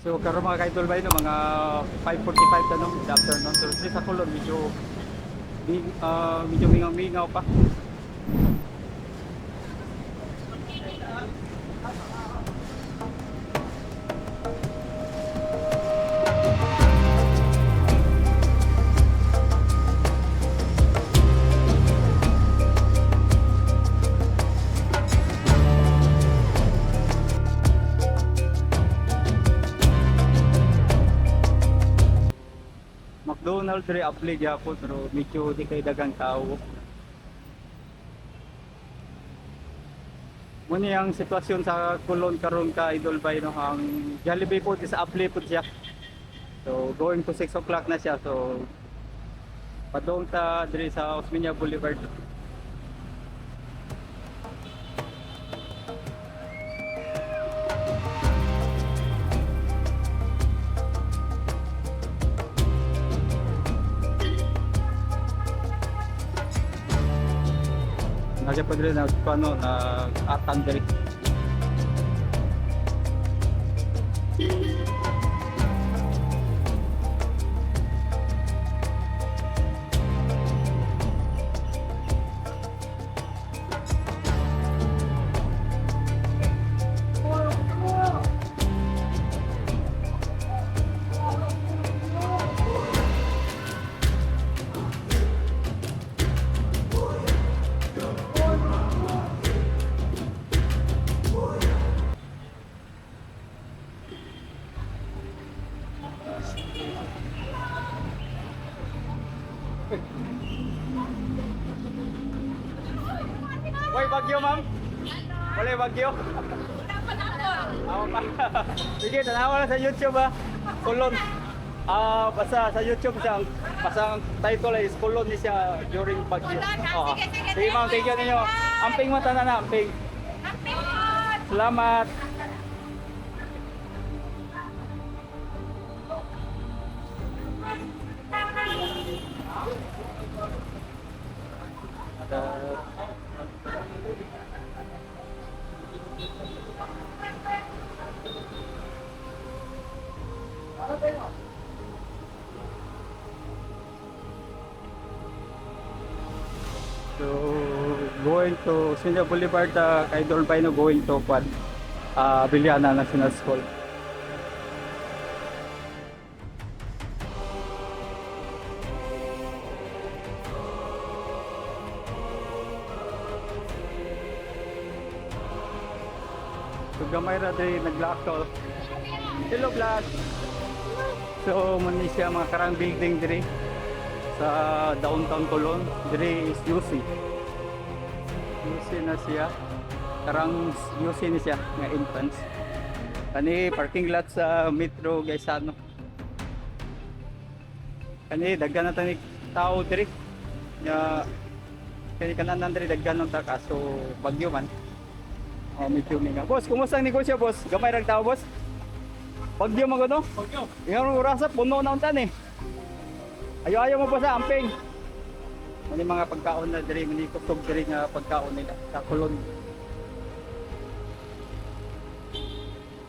So karon, mga kaidol bay, no, mga 5:45 na, no, in the afternoon. So diri sa Colon medyo medyo mingaw-mingaw pa. McDonald's diri apply gyapon pero medyo di kay dagang tao. Muna ang sitwasyon sa Colon karon, ka Idol Bay, no, ang Jollibee po is apply po siya. So going to 6 o'clock na siya, so padong ta diri sa Osmeña Boulevard. Nasa po diri nag ano, nag-atang diri. Hoy, bagyo, ma'am. Wala bagyo. Ako pa. Sige, tanawa lang sa YouTube ah. Kulon. Ah, basta sa YouTube siya, basta ang title ay Kulon ni siya during bagyo. Kulon, ah. Oo. Sige, sige, Sige, ma'am, thank you ninyo. Amping mo tanan na, amping. Salamat. So, going to Osmeña Boulevard, kay Dolbay, no, going to Kwan, Biliana National School. So, gamay ra diri naglakaw. Hello, vlog. So, man ni siya mga karang building diri sa downtown Colon. Diri is UC. UC na siya. Karang UC ni siya nga entrance. Kani parking lot sa Metro Gaisano. Kani daghan na tani tao diri. Nya kani kanan diri daghan ng ta kaso bagyo man. Oh, medyo minga. Boss, kumusta ang negosyo, boss? Gamay rag tao, boss? Bagyo man gud, no? Bagyo. Ingon orasa puno na untan eh. Ayo-ayo mo pa sa amping. Ano yung mga pagkaon na diri, mani kusog diri nga pagkaon nila sa Colon.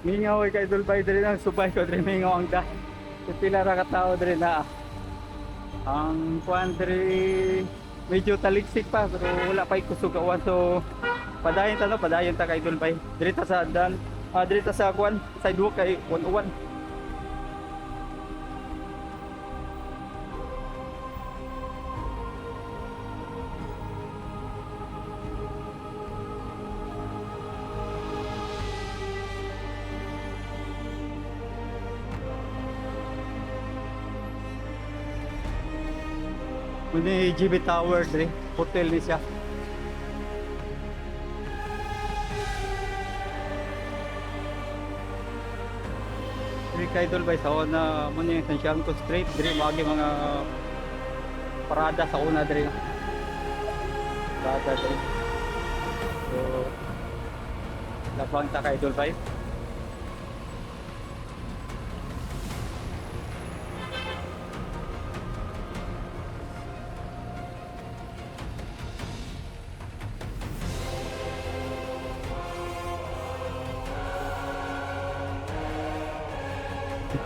Mingaw kay Dulbay diri nang subay ko diri, mingaw ang da. Pila ra ka tao diri na. Ang kuan diri medyo taliksik pa pero wala pa ikusugawan, so padayon ta, no, padayon ta kay Dulbay. Diri ta sa dan, diri ta sa kuan sidewalk kay 101. Muni GB Tower diri, hotel ni siya. Diri kay Idol bay sa una muni yung Santiago Street diri maagi mga parada sa una diri. No? Parada diri. So labang ta kay Idol bay.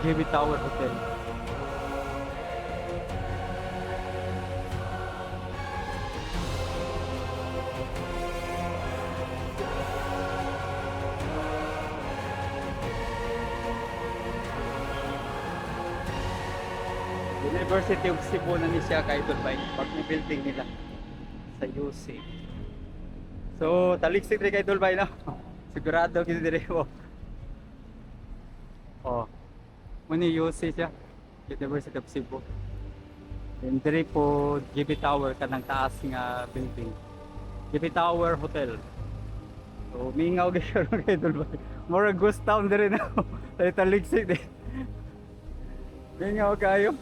GB Tower Hotel. University of Cebu na ni siya, ka-idol bay. Bagong building nila sa UC. So, taliksik rin, ka-idol bay, no? Sigurado gid dire mo. Oh. Muni UC siya. University of Cebu. Then dire po GB Tower, kanang taas nga building. GB Tower Hotel. So, mingaw gyud siya, ka-idol bay. More ghost town dire na. Taliksik di. Mingaw kayo.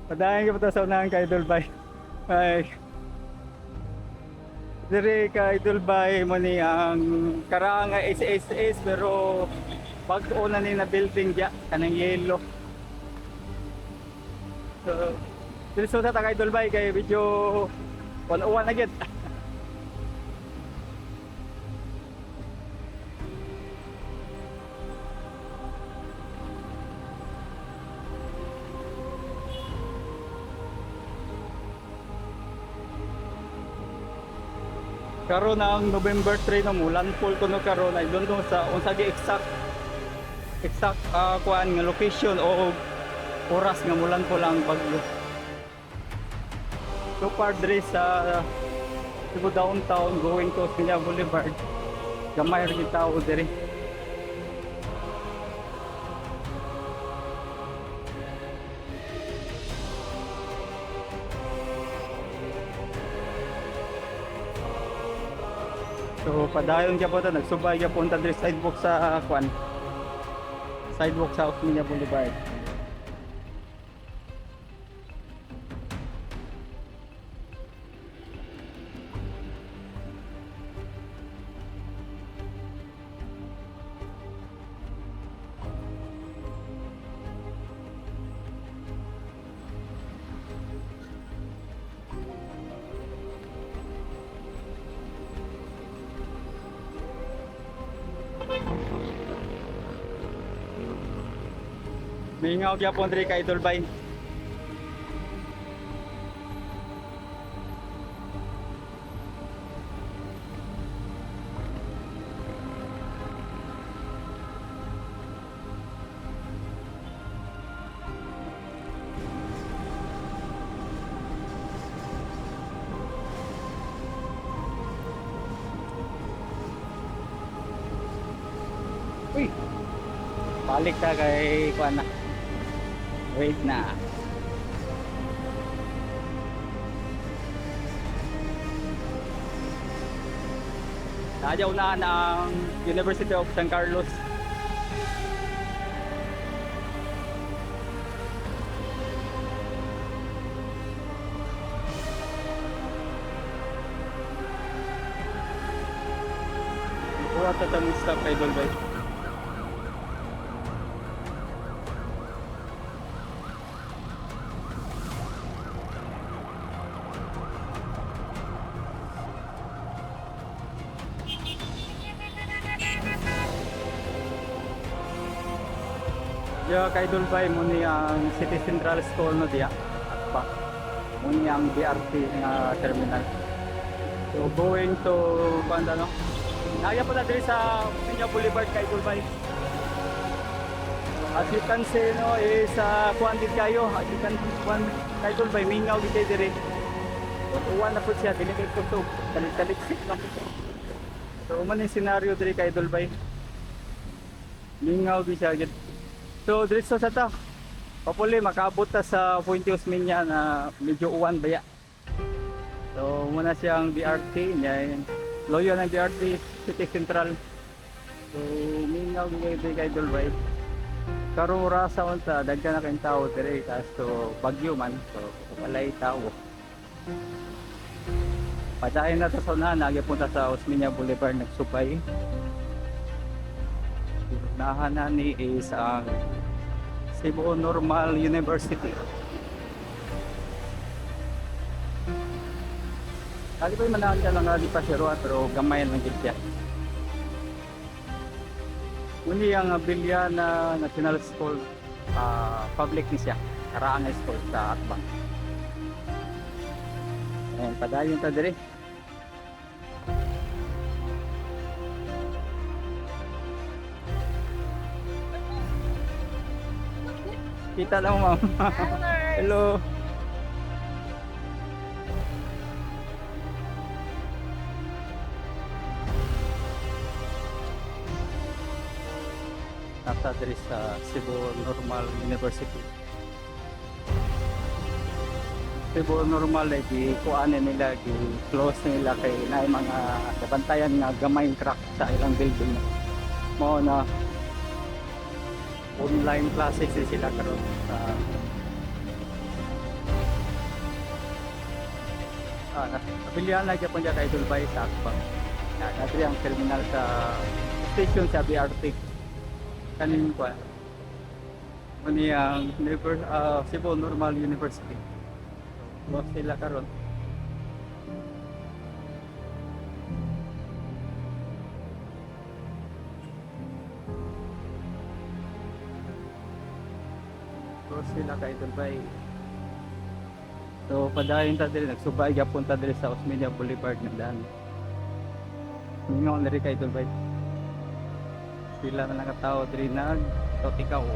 Padayon ka pa ta sa unahan, ka-idol bay. Ay. Dire, ka-idol bay, mo ni ang karang nga SSS, pero bag-o na ni na building diya, kanang yellow. So, diri sa ta, ka-idol bay, kay medyo 101 na gid. Karon ang November 3 no, landfall kuno karon. I don't know sa unsa gi exact exact kuan nga location o oras nga mulandfall ang bagyo. So far diri sa Cebu downtown going to Osmeña Boulevard, gamay ra gyud tao diri. So padayon gyapon ta, nagsubay gyapon ta diri sidewalk sa kuan. Sidewalk sa Osmeña Boulevard. Mingaw gyapon diri, ka Idol Bay. Uy. Balik ta kay kuan na. Wait na. Nadya unahan ang University of San Carlos. Kuha ta tang stop kay Dolbay. Ya, kay Dolbay, mo ni ang City Central School no diya. At pa. Mo ni ang BRT nga terminal. So going to banda no. Naya pa na diri sa Piña Boulevard, kay Dolbay. As you can see no is kuan din kayo. As you can kuan, kay Dolbay, mingaw gid kay diri. Uwan na po siya, dili kay kusog. Talit-taliksik lang po siya. So man yung scenario diri, kay Dolbay. Mingaw gid siya gid. So diretso sa ta. Hopefully makaabot ta sa Fuente Osmeña na medyo uwan baya. So muna siyang BRT niya. Loyo ng BRT City Central. So mingaw gyud diri, kay Dolbay. Karong orasa unta daghan na kayong tao diri, kaso bagyo man, so walay tao. Padayon na ta sa unahan, punta sa Osmeña Boulevard nagsupay. Unahan na ni is ang Cebu Normal University. Kali pa yung manahan ka lang nga di pa siya, pero gamay lang gid siya. Muni ang Abellana National School, public ni siya. Karaang school sa Atbang. Ayan, padayon ta diri. Kita lang, ma'am. Hello. Nasa diri sa Cebu Normal University. Cebu Normal ay gi kuan nila, gi close nila kay naay mga nabantayan nga gamay crack sa ilang building. Mao na online classes din sila karon sa Abellana gyapon diya kay Dulbay sa Akbang. Na diri ang terminal sa station sa BRT. Kanin ko. Muni ang Cebu Normal University. So, close sila karon. Close sila kay Dulbay. So padayon ta diri, nagsubay gyapon ta diri sa Osmeña Boulevard na daan. Mingaw na rin kay Dulbay. Pila na lang ka tao diri nag totikaw.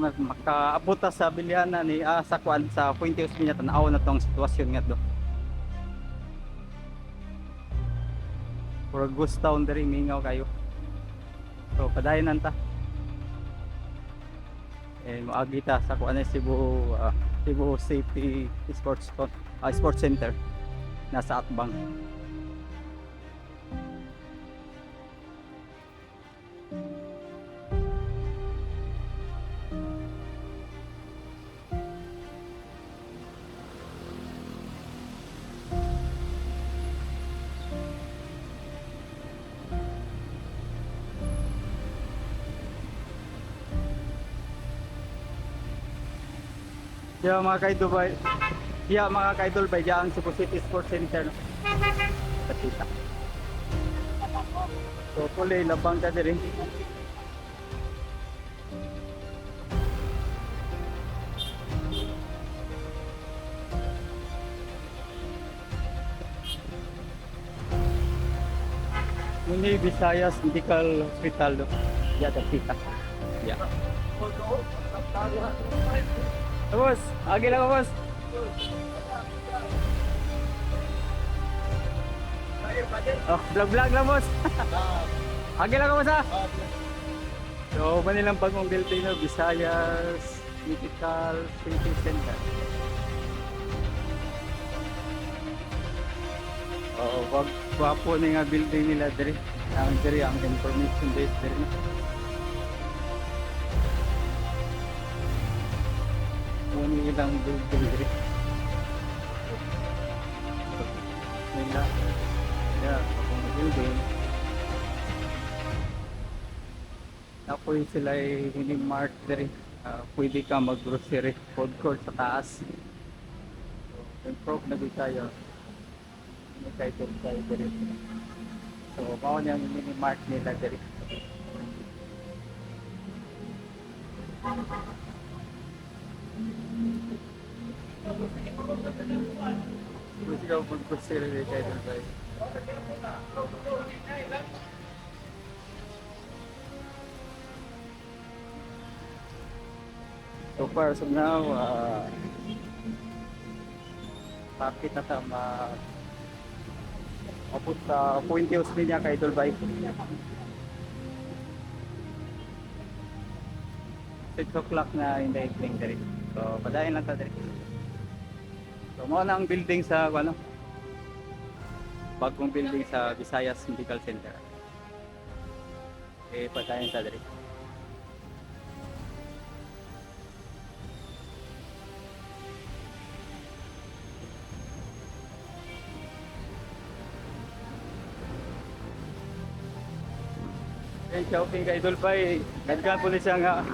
Makaabot ta sa Abellana ni sa kuan sa Fuente Osmeña, tan-aw na tong sitwasyon nga do. Puro ghost town diri, mingaw kayo. So padayon ta. Eh moagi ta sa kuan Cebu Cebu City Sports Center nasa Atbang. Yeah, mga kaidol bay. Yeah, mga kaidol bay, ang Cebu City Sports Center. No? Patita. So kulay labang ka diri. Muni Visayas Medical Hospital do. Yeah, dapita. Yeah. Boss, agi lang ako, boss. Oh, vlog vlog lang, boss. Agi lang ako, boss ha. So, manilang bagong building no, Visayas Medical City Center. Oh, wag gwapo ni nga building nila diri. Ang diri ang information desk diri na. Muni ilang building diri. Nila. Yeah, bagong building. Apoy sila ay mini-mart diri. Pwede ka mag-grocery, food court sa taas. So, improve na din tayo. Hindi tayo tayo diri. So, mao niya ang mini-mart nila diri. Pwede ka mag-grocery diri tayo diri. So far, so now, bakit na ta ma abot sa Fuente Osmeña kay Idol. 6 o'clock na in the evening diri. So, padayon lang ta diri. So, mao na ang building sa ano, bagong building sa Visayas Medical Center. Eh, padayon ta diri. Eh, shopping ka Idol Bay. Daghan po ni siya nga.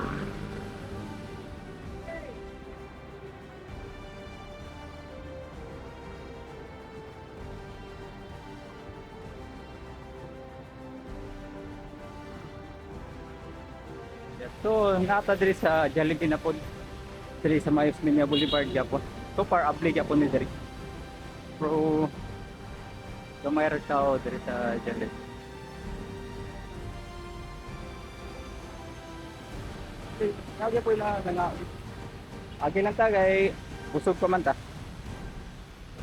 So, nata diri sa Jollibee na pod. Diri sa may Osmeña Boulevard gyapon. So far abli gyapon ni diri. Pero gamay ra tao diri sa Jollibee. Kaya po na nga. Agi lang ta kay busog pa man ta.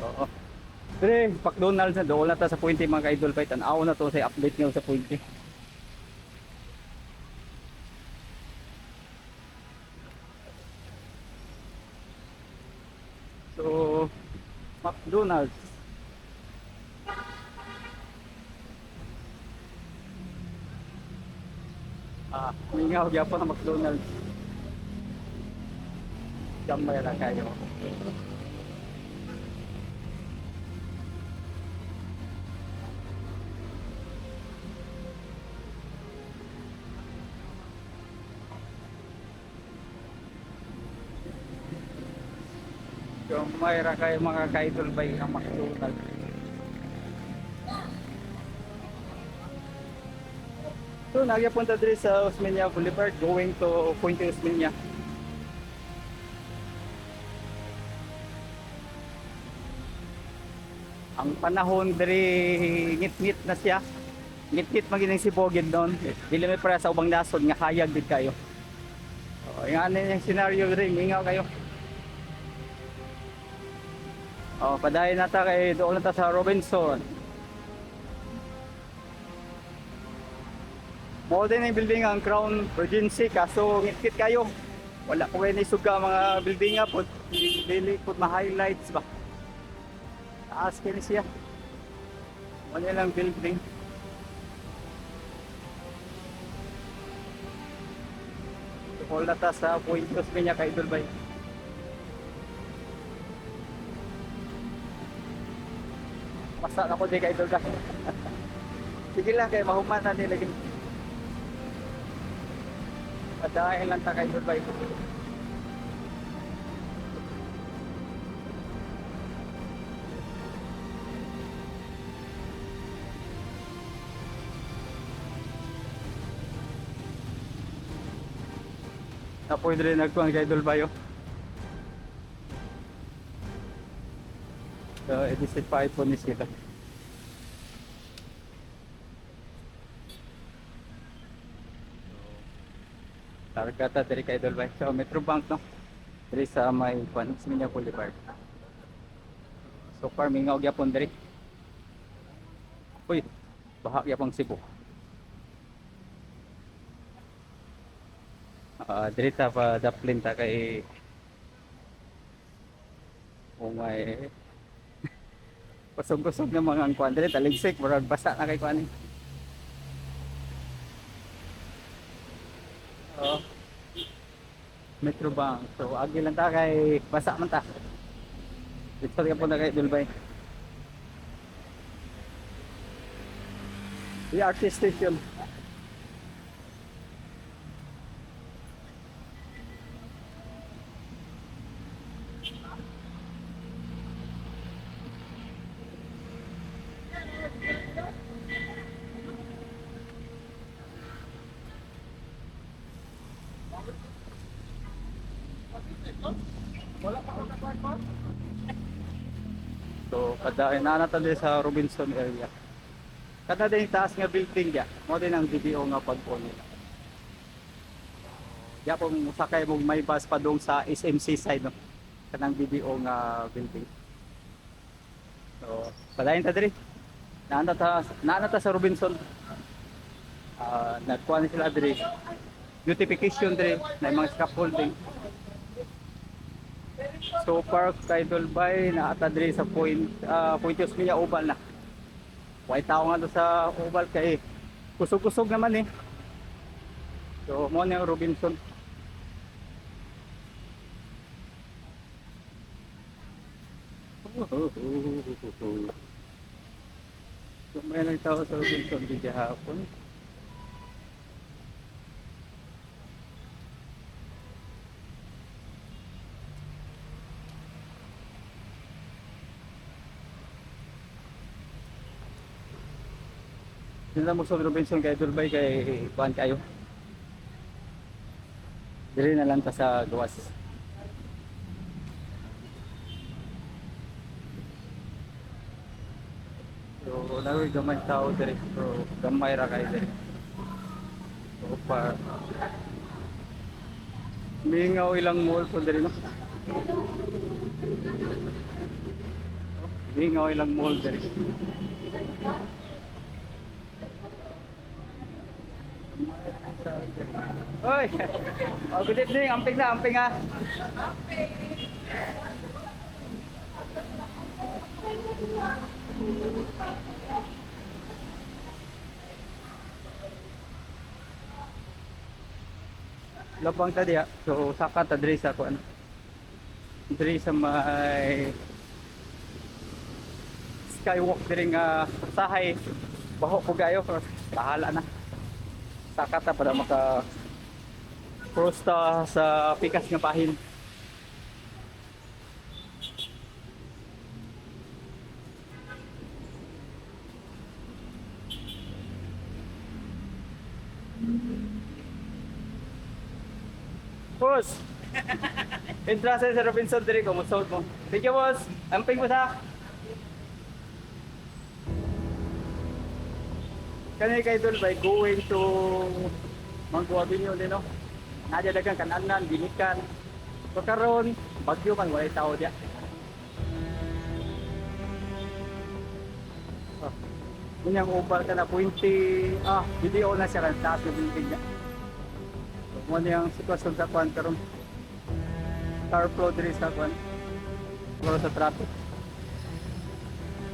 Oo. Dre, McDonald's na doon na ta sa Puente, mga ka-idol bay, tan-aw na to sa update ngayon sa Puente. So, McDonald's. Ah, mingaw gyapon ang McDonald's. Gamay ra kayo. Gamay ra kayo, mga ka-idol bay, ang McDonald's. So, nagyapunta diri sa Osmeña Boulevard going to Puente Osmeña. Ang panahon diri, ngit-ngit na siya. Ngit-ngit man gid si Bogid doon. Dili may para sa ubang nasod nga hayag gid kayo. Oh, yung ano yung scenario diri, mingaw kayo. Oh, padayon na ta kay doon na ta sa Robinson. Mao din ang building ang Crown Regency, kaso ngit kayo. Wala ko ni suga mga building nga po. Dili po ma-highlights ba. Taas kini siya. Wala lang building. Wala ta sa Point Osmeña, kay Idol Bay. Basta ako di kay Idol ka. Sige lang kay mahuman na nila. Padahin lang ta kay Idol Bay. Napoy rin nagkuhan kay Idol Bayo. So, edit 5 po ni sila. Targata diri kay Idol Bay. So, Metro Bank, no? Diri sa may kuan, Osmeña Boulevard. So far mingaw gyapon diri. Uy, baha gyapon Cebu. Ah, diri ta pa daplin ta kay oh my, kusog-kusog na mga ang kuan diri, taligsik, murag basa na kay kuan eh. Oh. Metro Bank. So agi lang ta kay basa man ta. Dito ka po na kay Dulbay. The Artist Station. So kada na din sa Robinson area. Kada din taas nga building ya, mo din ang DBO nga pag-on nila. Ya kung sakay mong may bus padung sa SMC side, no. Kanang DBO nga building. So, padayon ta diri. Naa ta sa Robinson. Ah, nagkuha ni sila diri. Beautification diri na mga scaffolding. So far kay Dolbay naata diri sa point Point Osmeña Oval na. Way tao nga do sa Oval kay kusog-kusog naman eh. So mo na yung Robinson. So may nagtao sa Robinson di hapon. Sila mo sa Robinson kay Durbay kay kuan kayo. Diri na lang ta sa gawas. So, naroy gamay tao diri. So, gamay ra kay diri. So, pa mingaw ilang mall po diri, no? Mingaw ilang mall diri. Oy! Oh, good evening. Amping na, amping ah. Labang ta diya. So saka ta diri sa kuan. Diri sa may skywalk diri nga sahay baho ko gayo pero bahala na. Saka ta para maka cross ta sa pikas nga bahin. Boss! Entra sa Robinson diri ko musuot mo. Thank you, boss. Amping mo sa. Kani kay Dol by going to Mango Avenue din, no. Nadya dagang kananan, ginikan. So karon bagyo man, walay tao diya. Oh. Unyang upal ka na 20, ah, video na siya kan taas ng building niya. So, mo na yung sitwasyon sa kwan karon. Car flow diri sa kwan. Pero sa traffic.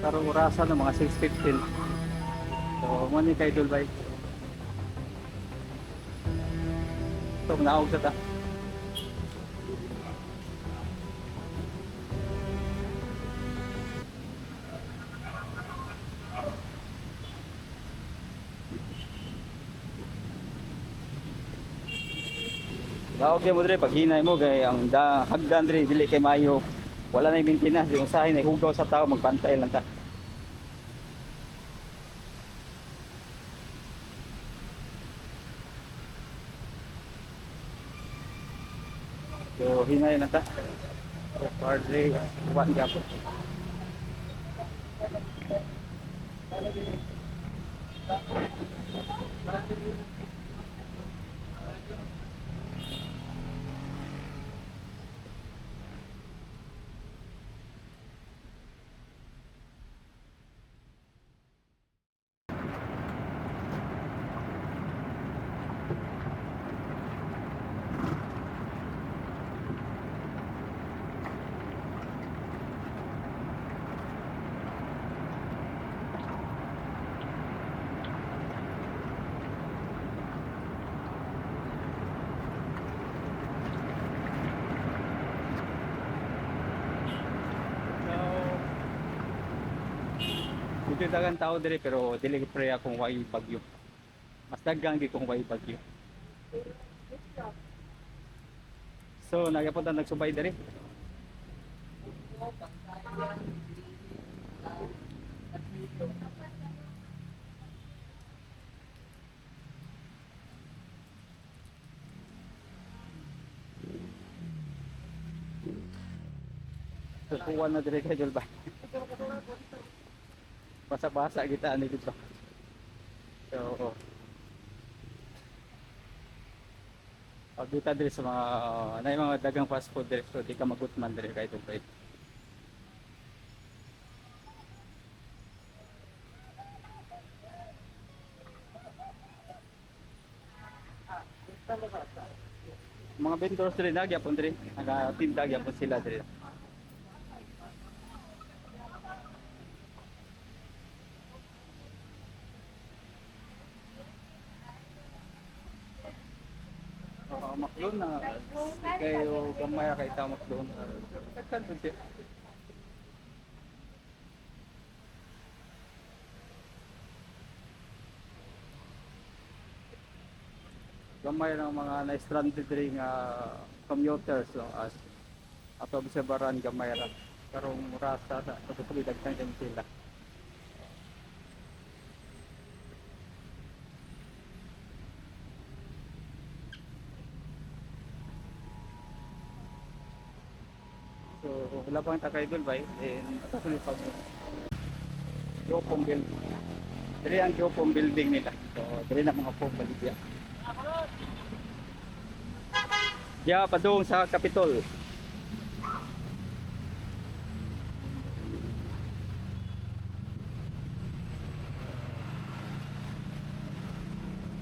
Karong orasan ng mga 6:15. So, mo ni kay Dulbay. So, naog sa ta. Laog mo dre pag hinay mo kay ang da, hagdan dre dili kay maayo. Wala na maintenance, yung usahay na hugaw sa tao, magbantay lang ta. So hinay lang ta. So far dre kuan gyapon. So, dito dagan tao dire pero dili ko pre akong way bagyo. Mas dagang gi kung way bagyo. So nagapunta nagsubay dire. Sukuan na dire kay Jolba. Basa-basa kita ani dito. So, pag dito dire sa mga na yung mga dagang fast food dire, so di ka magutman dire kay Dubai. Mga vendors dire na gyapon dire, nagatinda gyapon sila dire. Oo, McDonald's. Di kayo gamay kay ta McDonald's. Daghan pud siya. Gamay ng mga na-stranded diri nga commuters, no, as ato obserbaran gamay ra. Karong rasa sa pagtuloy daghan din sila. So wala pang ta, Idol Bay, then ato ni pag Jopong building. Diri ang Jopong building nila. So diri na mga po baligya. Ya padung sa Capitol.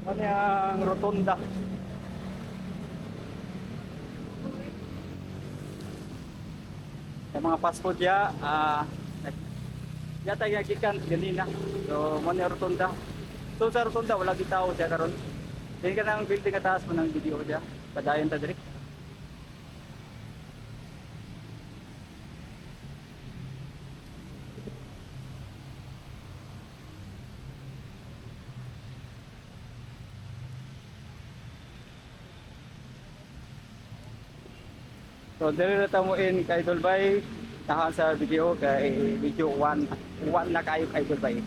Ano ang rotonda? Sa mga fast food ya, yata yung gikan ganina. So, mo ni rotonda. So, sa rotonda, wala di tao siya karon. Din ka ng building kataas mo ng video siya. Padayon ta diri. So, diri na ta mo in kay Idol Bay. Tahan sa video kay video 1 1 na kayo kay Idol Bay.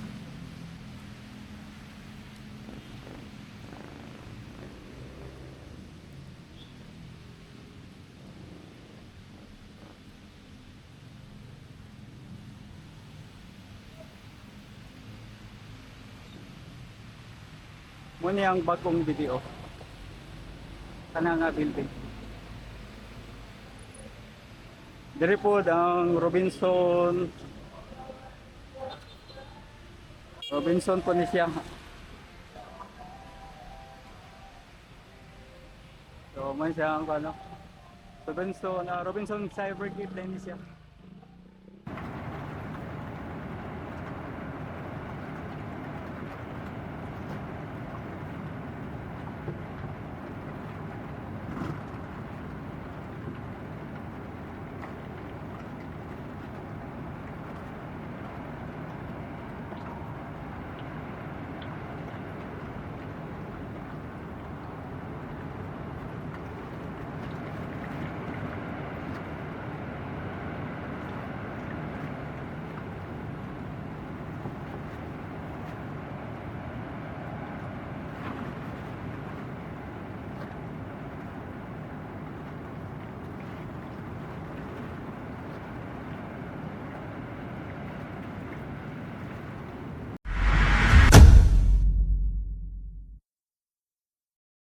Muna ang bagong video. Kana nga building. Diri po ang Robinson. Robinson po ni siya. So, may siya ang ano. Robinson, Robinson Cyber Cafe din ni siya.